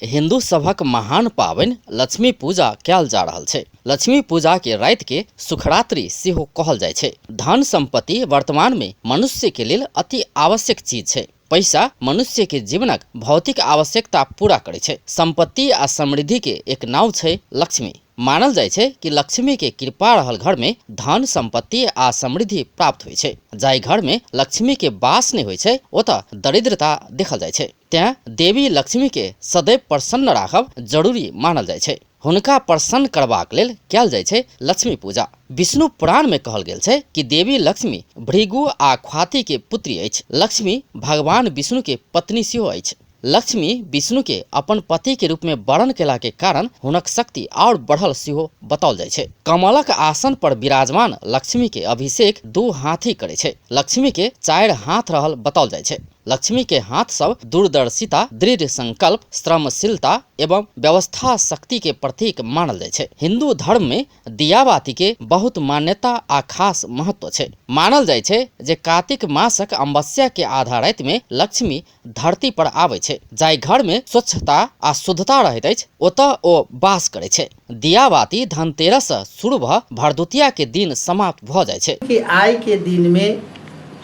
हिंदू सभक महान पाबनि लक्ष्मी पूजा कयल जा रहल छै। लक्ष्मी पूजा के राति के सुखरात्रि सेहो कहल जाइ छै। धन संपत्ति वर्तमान में मनुष्य के लेल अति आवश्यक चीज छै। पैसा मनुष्य के जीवनक भौतिक आवश्यकता पूरा करै छै। संपत्ति आ समृद्धि के एक नाव छै लक्ष्मी। मानल जाइ छै कि लक्ष्मी के कृपा रहल घर में धन संपत्ति आ समृद्धि प्राप्त होइ छै। जाहि घर में लक्ष्मी के वास नहि होइ छै ओतऽ दरिद्रता देखल जाइ छै। तें देवी लक्ष्मी के सदैव प्रसन्न राखब जरूरी मानल जाइ छै। हुनका प्रसन्न करबाक लेल कयल जाइ छै लक्ष्मी पूजा। विष्णु पुराण में कहल गेल छै कि देवी लक्ष्मी भृगु आ ख्वाति के पुत्री अछि। लक्ष्मी भगवान विष्णु के पत्नी सेहो अछि। लक्ष्मी विष्णु के अपन पति के रूप में वरण केला के कारण हुनक शक्ति और बढ़ल सेहो बताओल जाइ छै। कमलक आसन पर विराजमान लक्ष्मी के अभिषेक दू हाथी करै छै। लक्ष्मी के 4 हाथ रहल बताओल जाइ छै। लक्ष्मी के हाथ सब दूरदर्शिता, दृढ़ संकल्प, श्रमशीलता एवं व्यवस्था शक्ति के प्रतीक मानल जाइ छै। हिंदू धर्म में दियाबाती के बहुत मान्यता आ खास महत्व छै। मानल जाइ छै जे कार्तिक मासक अमावस्या के आधा राति में लक्ष्मी धरती पर आबै छै। जाहि घर में स्वच्छता आ शुद्धता रहैत अछि ओतऽ ओ वास करै छै। दियाबाती धनतेरस सँ शुरू भऽ भरदुतिया के दिन समाप्त भऽ जाइ छै। कि आइ के दिन में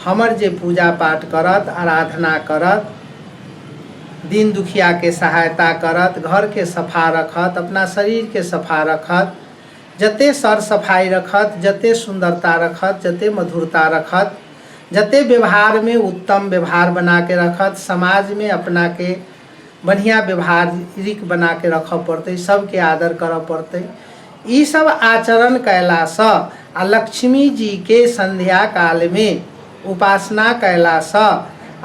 हमर जे पूजा पाठ करत, आराधना करत, दिन दुखिया के सहायता करत, घर के सफा रखत, अपना शरीर के सफा रखत, जते सर सफाई रखत, जते सुंदरता रखत, जते मधुरता रखत, जते व्यवहार में उत्तम व्यवहार बना के रखत, समाज में अपना के बढ़िया व्यवहारिक बना के रखऽ पड़तै, सबके आदर करऽ पड़तै। ई सब आचरण कयलासँ आ लक्ष्मी जी के संध्या काल में उपासना कयलासँ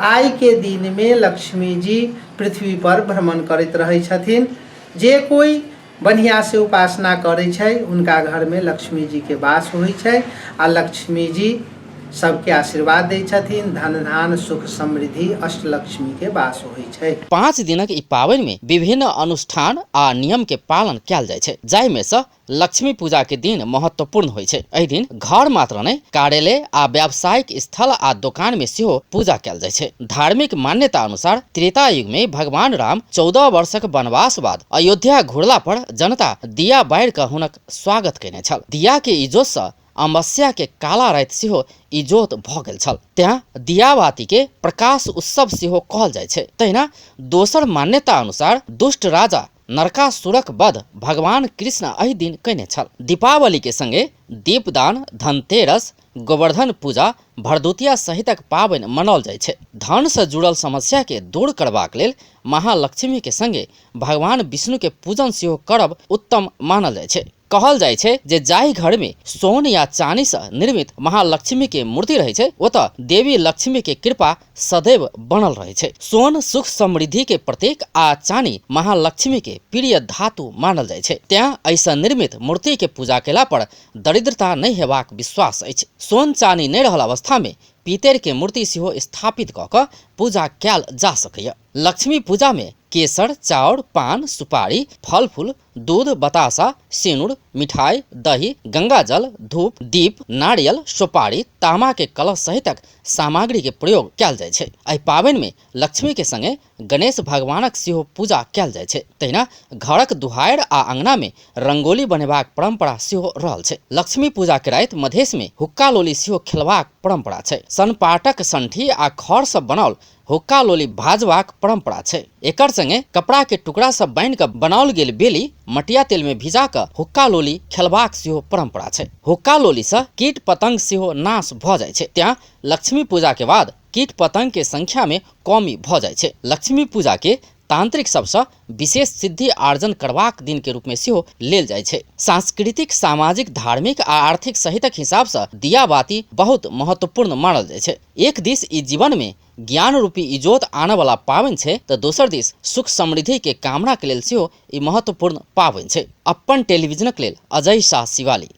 आइ के दिन में लक्ष्मी जी पृथ्वी पर भ्रमण करैत रहै छथिन। जे कोइ बढ़िया से उपासना करै छै हुनका घर में लक्ष्मी जी के वास होइ छै आ लक्ष्मी जी सबके आशीर्वाद दै छथिन। धन धान सुख समृद्धि अष्टलक्ष्मी के वास होइ छै। 5 दिनक ई पाबनि में विभिन्न अनुष्ठान आ नियम के पालन कयल जाइ छै, जाहि में सँ लक्ष्मी पूजा के दिन महत्वपूर्ण होइ छै। एहि दिन घर मात्र नहि, कार्यालय आ व्यावसायिक स्थल आ दोकान में सेहो पूजा कयल जाइ छै। धार्मिक मान्यता अनुसार त्रेता युग में भगवान राम 14 वर्षक वनवास बाद अयोध्या घुरला पर जनता दिया बारि कऽ हुनक स्वागत कयने छल। दिया के इजोत सँ अमावस्या के काला राति सेहो इजोत भऽ गेल छल, तें दियाबाती के प्रकाश उत्सव सेहो कहल जाइ छै। तहिना दोसर मान्यता अनुसार दुष्ट राजा नरकासुरक वध भगवान कृष्ण एहि दिन कयने छल। दीपावली के संगे दीपदान, धनतेरस, गोवर्धन पूजा, भरदुतिया सहितक पाबनि मनाओल जाइ छै। धन सँ जुड़ल समस्या के दूर करबाक लेल महालक्ष्मी के संगे भगवान विष्णु के पूजन सेहो करब उत्तम मानल जाइ छै। कहल जाइ छै जे जाहि घर में सोन या चानी सँ निर्मित महालक्ष्मी के मूर्ति रहै छै ओतऽ देवी लक्ष्मी के कृपा सदैव बनल रहै छै। सोन सुख समृद्धि के प्रतीक आ चानी महालक्ष्मी के प्रिय धातु मानल जाइ छै, तें एहि सँ निर्मित मूर्ति के पूजा केला पर दरिद्रता नहि हेबाक विश्वास अछि। सोन चानी नहि रहल अवस्था में पीतरि के मूर्ति सेहो स्थापित कऽ कऽ पूजा कयल जा सकैए। लक्ष्मी पूजा में केसर, चाउर, पान, सुपारी, फल फूल, दूध, बतासा, सिनुर, मिठाई, दही, गंगाजल, धूप, दीप, नारियल, सुपारी, तामा के कलश सहितक सामग्री के प्रयोग कयल जाइ छै। एहि पाबनि में लक्ष्मी के संगे गणेश भगवानक सेहो पूजा कयल जाइ छै। तहिना घरक दुहारि आ अंगना में रंगोली बनेबाक परंपरा सेहो रहल छै। लक्ष्मी पूजा के राति मधेश में हुक्का लोली सेहो खेलबाक परंपरा छै। सनपाटक संठी आ खर सँ बनाओल हुक्का लोली भाजबाक परंपरा छै। एकर संगे कपड़ा के टुकड़ा सब बान्हि कऽ बनाओल गेल बेली मटिया तेल में भिजा कऽ हुक्का लोली खेलबाक सेहो परंपरा छै। हुक्का लोली सँ कीट पतंग सेहो नाश भऽ जाइ छै, तें लक्ष्मी पूजा के बाद कीट पतंग के संख्या में कमी भऽ जाइ छै। लक्ष्मी पूजा के तांत्रिक सबसँ विशेष सिद्धि आर्जन करबाक दिन के रूप में सेहो लेल जाइ छै। सांस्कृतिक, सामाजिक, धार्मिक आ आर्थिक सहितक हिसाब सँ दियाबाती बहुत महत्वपूर्ण मानल जाइ छै। एक दिस ई जीवन में ज्ञान रूपी इजोत आनऽ वाला पाबनि छै तऽ दोसर दिस सुख समृद्धि के कामना के लेल सेहो ई महत्वपूर्ण पाबनि छै। अप्पन टेलीविजनक लेल अजय शाह शिवाली।